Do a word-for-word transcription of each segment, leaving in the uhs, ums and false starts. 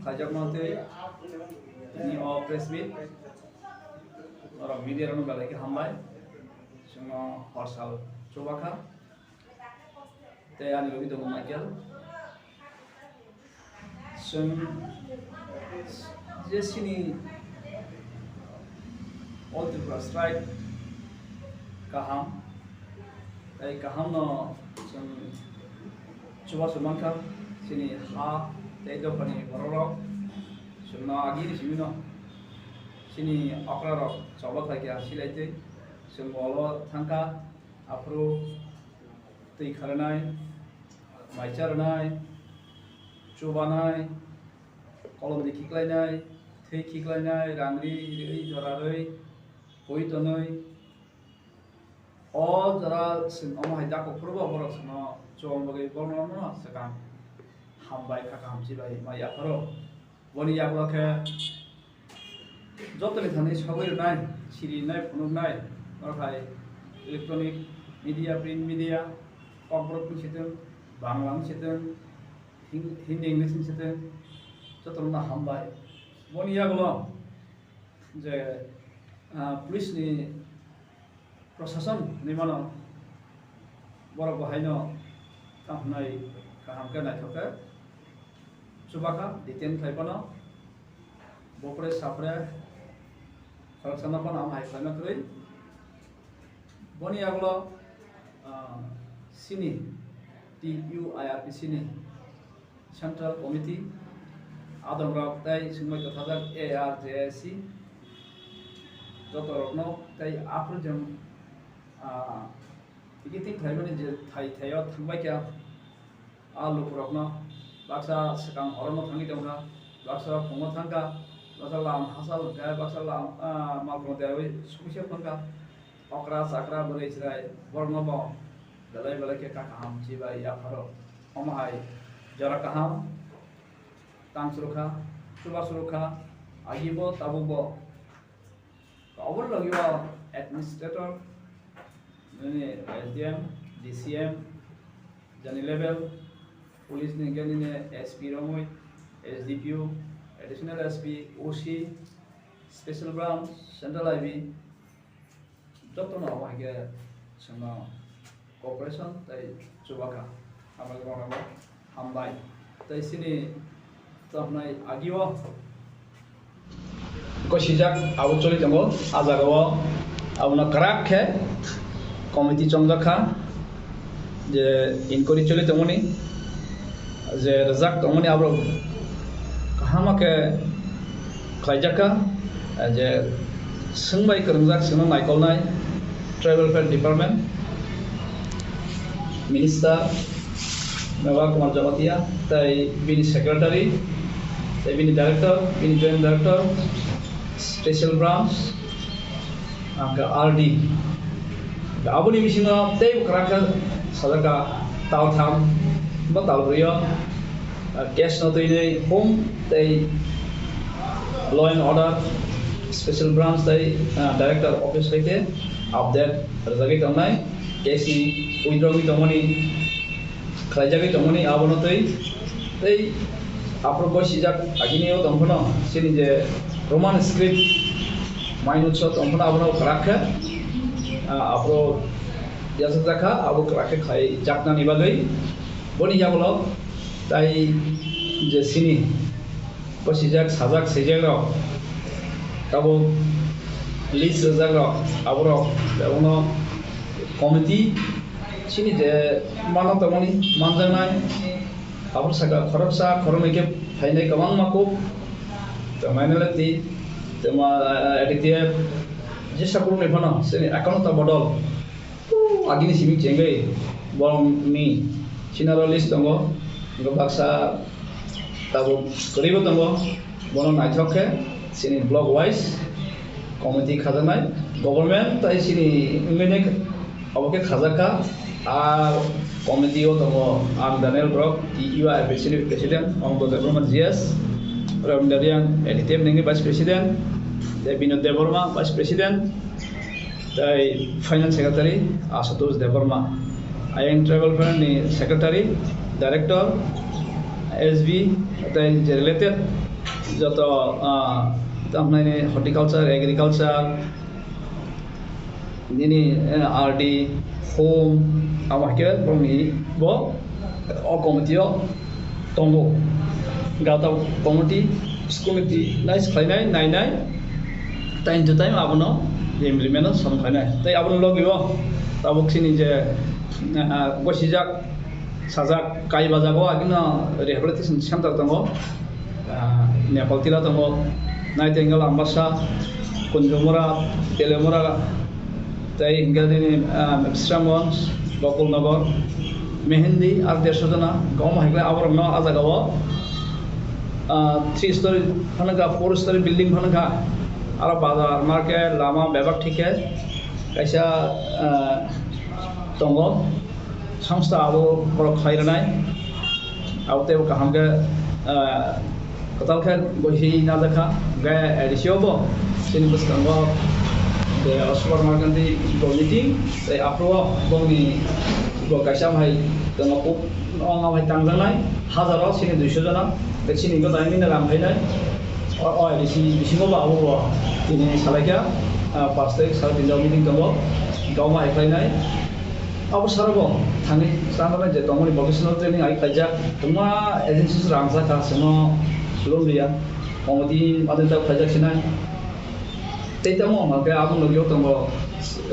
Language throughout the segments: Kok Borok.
Khaijak no tei tini o press meet, oro media rok no belai khe hambai. Chwngno horsal chubakha. Tei ani logi tongo Michael. Chwng je chini All Tripura Strike kaham, tei kaham no chwng chubachu mankha chini ha tei dophani borok rok. Chwngno agini simi no chini okra rok choba khlaikha silai tei chwng bolo thangkha. Aphuru twi kharnai, mai charnai, chubanai, kolom di khiklainai, thwi khiklainai, rang ri, ri, jora rwi, pui tonwi. O jora chwng omo hai da kuphur bo borok chwngno chubang bagwi borokno no swkang hambai kha kaham chibai ma yapharo. Boni yagulo khe jotoni thani sogwi rwnai, siri rwnai, phunuknai, norok hai electronic media, print media, Kokborok wng sitwng, Bangla wng sitwng, Hin-, Hindi, English wng sitwng, jotono hambai. Boni yagulo je, ah, police ni Prosason hinwi mano, borok bo haino tamo hwnwi kaham khe naithok khe chubakha, detain khlai phano, bopre sapre khoroksano phano amo hai khlaima kwrwi. Boni yagulo, ah, chini T U I R P C ni Central Committee, adongrok tei swngbai kwthajak A R J I C, jotorokno tei aphuru chwng, ah, picketing khlaimani je thai thaio thangbai kha, a lukurokno baksa swkang horono thangwi tongkha, baksa phungo thangkha, baksa lam hachal hwnkhe, baksa lam, ah, malkhung derwi sukhuiya phangkha. Okra chakra bwrwi chwrai borokno bo belai belai khe kha kaham chibai yapharo. Omo hai jora kaham tang chwrwkha, chuba chwrwkha, agi bo tabuk bo. Oboni logi o administrator, nini S D M, D C M, jani level, police ni hwnkhe nini S P romwi, S D P O, additional S P, O C, special branch, central I B, jotono abo hai khe chwngno cooperation tei chubakha. Hambai rokno hambai. Tei chini chapnai agio gosijak abo choli tongo. A jagao abono kwrak khe committee chongjak kha. Je inquiry choli tongmani, je rwjak tongmani, aborok kaham khe khlaijak kha, je swngbai kwrwngjak, swngno naikolnai Tribal Welfare Department Minister Mewa Kumar Jamatia, tei bini secretary, tei bini director, bini joint director, special branch, hwnkhe R D. Aboni bisingo tei kwrak khe sajak kha tal tham ba tal brwi o, ah, case no twi home tei law and order special branch tei, ah, director office hai khe update rwjagwi tongnai, case ni withdraw wngwi tongmani. Khlaijagwi tongmani abono tei, tei aphuru gosijak agini o tong phano chini je Roman script mainutso tong phano abono kwrak khe, ah, aphuru yachakjak kha, abo kwrak khe khlaijaknani bagwi. Boni yagulo tai je chini gosijak, sajak, swijak rok, tabuk list rwjak rok, aborok abono committee chini je mano tongmani manjaknai, abo saka khoroksa khoroknwi khe phainai kwbangma kuk, tei minority, tei ma, A D T F, jesa borokni phano chini ekanota bodol. Agini simi chengwi borokni sinaro list tongo, hwnkhe baksa tabuk kwrwibo tongo, bono naithok khe chini block wise committee khajaknai, government tai chini wngwi nai obo khe khajak kha. A committee o tongo ang Daniel Borok, T U I P C ni president, Anando Debbarma G S, Ravindra Reang, A D T F nini vice president, tei Binod Debbarma vice president, tei finance secretary Ashutosh Debbarma, ayang tribal welfare ni secretary, director, S B, tei je related joto, ah, tamni horticulture, agriculture, nini, eh, R D, home, amo hai khe borokni bo o committee o tongo. Gata committee, school committee nai swkhlainai, nainai, time to time abono implement o samkhlainai. Tei abono logi o tabuk chini je, ah, gosijak, sajak, kaiba jago agino rehabilitation center tongo, ah, Nepal tila tongo, Nightingale, Ambassa, Kunjumura, Telemura, tei hingke nini, ah, Sramon, Gokul Nagar, Mehendi, ar dersho jona, kwbangma hai khe aborokno ah jagao, ah, three story phano kha, four story building phano kha, aro bazar, market, lama bebak thik khe kaisa, ah, tongo. Songsta abo borok khlai rwnai. Abo teibo kaham khe, ah, kwtal khe goi si najakha. Hwnkhe A D C o bo chini bwskango je o supermarket ni bo meeting tei aphuru o bongni bo kaisa hai tongma kuk ong hai tangjaknai hajaro chini duiso jona tei chini gota mini ram phainai. O, o A D C bisingo bo abo bo tini salaikha, ah, pash tarik sal tinta meeting tongo, goma hai khlainai. Abo sara bo thangwi chana je tongmani vocational training ai khlaijak, tongma agency se rang jakha, chwngno loan riya, committee mate ta khlaijak sinai. Tei tamo hwnkhe abo nugwi tongo,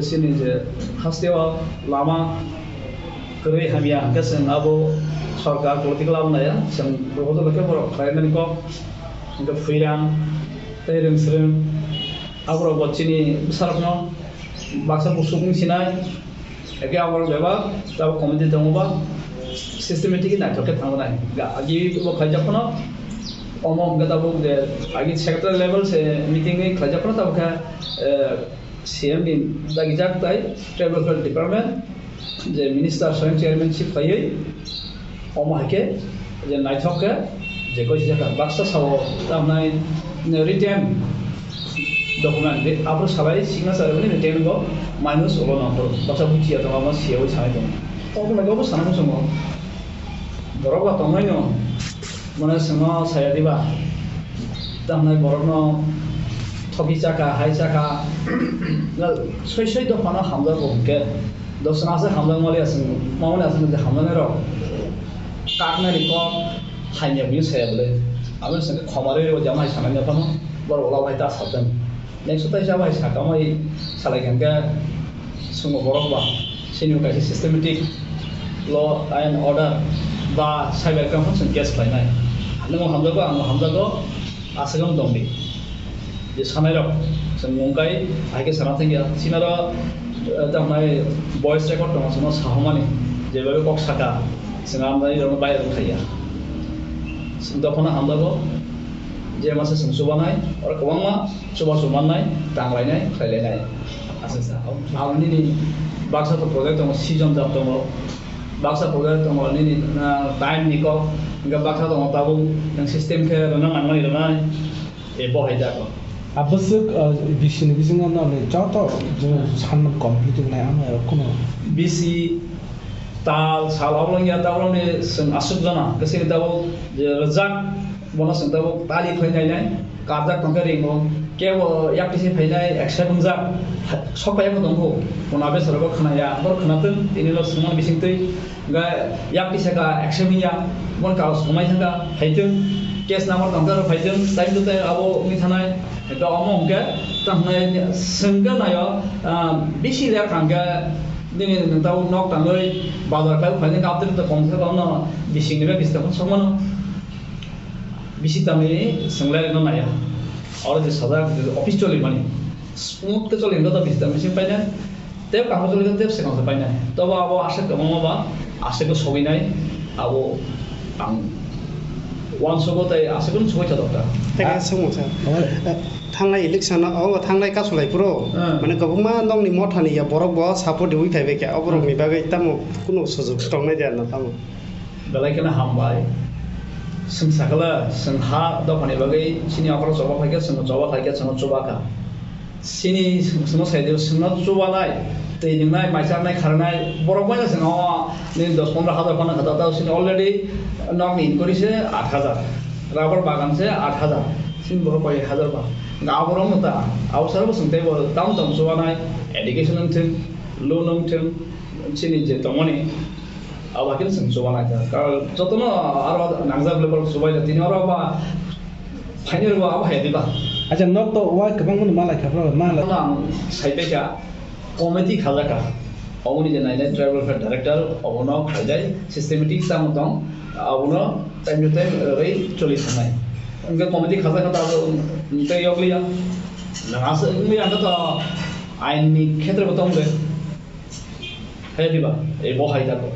chini je hasteo lama kwrwi hamya hwnkhe chwng abo sorkar political abo naiya, chwng proposal khe borok khlaimani kok, hwnkhe Phuirang tei Rwngsrwng aborok bo chini bwsarokno baksa busuk wng sinai. Eke abo bebak tabuk committee tongo ba systematic naithok khe thangnai. Ga-, agi bo khaijak phano omo hwnkhe tabuk je agi secretary level se meeting ni khaijak phano tabuk khe, eh, C M ni dagijak tai tribal welfare department je minister swayam chairmanship khaiwi omo hai khe je naithok khe je koi sijak baksa sao tamnai written document, be aphuru salai signature rwmani written go minus ulo number baksa buchiya tongo, amo siyawi sanai tongo. Obo nai obo sana muchungo borok ba tongnai no mane sengno saya diba tamnai borok no thoki chaka hai chaka soi soi dophano hamjago hwnkhe dosna aswk hamjak mali aswk mamani aswk hamjaknai rok kaknani kok. Hamya bini saya bwle. Abo se khoma rwi rwi jama hai sanai no phano borok ulo bai ta sabdan. Next tai jama hai saka mai salai khe swngbo borok ba sini kaisa systematic law and order ba cyber crime phano chwng case khlainai. Nung hamjago, ang hamjago, aswk ang tongdi. Je sanai rok chwng mung kai hai khe sana thangya. Sinaro, eh, tamo hai voice record tongo, chwngno sahomani, jebabe kok saka, chwng amnai rokno bai rok khaiya. Chwng dophano hamjago, je masa chwng chubanai, oro kwbangma chubachu mannai, tanglainai, khlailainai. Acha, acha. Aro nini baksa to project tongo, season jab tongo, baksa project tongo, nini, ah, time ni kok, hingke baksa tongo tabuk, nang system khe rwna nangmani rwnai. E bo hai jago. A bwswk, uh, bisini bisingo no le joto je sanmani complete wngnai, ano ero kuno. Bisi tal sal oblong ya, ta oblong ni chwng aswk jana, kwchwng tabuk je rwjak, bono chwng tabuk tali khlai nai nai, karjak tongkhe ringo, kebo yak tisi phainai, accept wngjak, sok phai tongkho, bono abe sorogo khwnaya, bor khwnatwng, tini lo swngmani bisingtwi, Hingke yak kisa ka action ya, mon ka somai thangka, phaitwng, case number tongka, phaitwng, time to time abo wngwi thanai, hingke omo hingke, tamo hingke swngke nayo, ah, bisi le kangke, nini nung tabuk nok tangwi, bazar kai phaitwng, kaptwi to komse kom no, bising ni bai bisi tamo sokmano, bisi tamni swnglairokno naiya, oro je sajak, office cholimani, smooth khe choli hingke to bisi tamni sing painai. Tei kaham choli khe tei swkang se painai. Tobo abo aswk kwbangma ba aswk khe sogwi nai. Abo ang uansugo tei aswk khe sogwi tha dokta. Tei khe swngmung sir. Thangnai election o, o thangnai kasulai phuru, hmm, mane kwbangma nokni mothani ya borok bo support riwi phaibai khe, o borokni bagwi tamo kunu sujok tongnai de ano tamo. Belai kheno hambai. Chwng sakala, chwng ha dophani bagwi chini okoro choba phaikha, chwng choba phaikha, chwng choba kha. Chini chwngno sai de, chwngno chubanai. Twi nwngnai, mai charnai, kharnai, borok bai se o nini dos pondro hazar phano kha, tao sini already nokni inquiry se aat hazar, rubber bagan se aat hazar, sini borok koi hazar ba. Ga borok no ta, abo sar bo sung tei bo tam tam chubanai, education wng thung, loan wng thung, sini je tongmani, abo hakhe sung chubanai ta. Ka jotono aro nangjak le borok chubai da, tini oro ba final bo abo hai diba. Acha, nok to wa kwbang mani malai kha bro, malai. Ang sai paikha. Committee khajakha. Oboni je nainai tribal welfare director, obono khaijai systematic tamo tong, abono time to time rwgwi choli thangnai. Hwnkhe committee khajakha ta abo tei yokliya. Nang aswk wngwi ang khe to ain ni khetre bo tong de. Hai diba? Ei bo hai jago.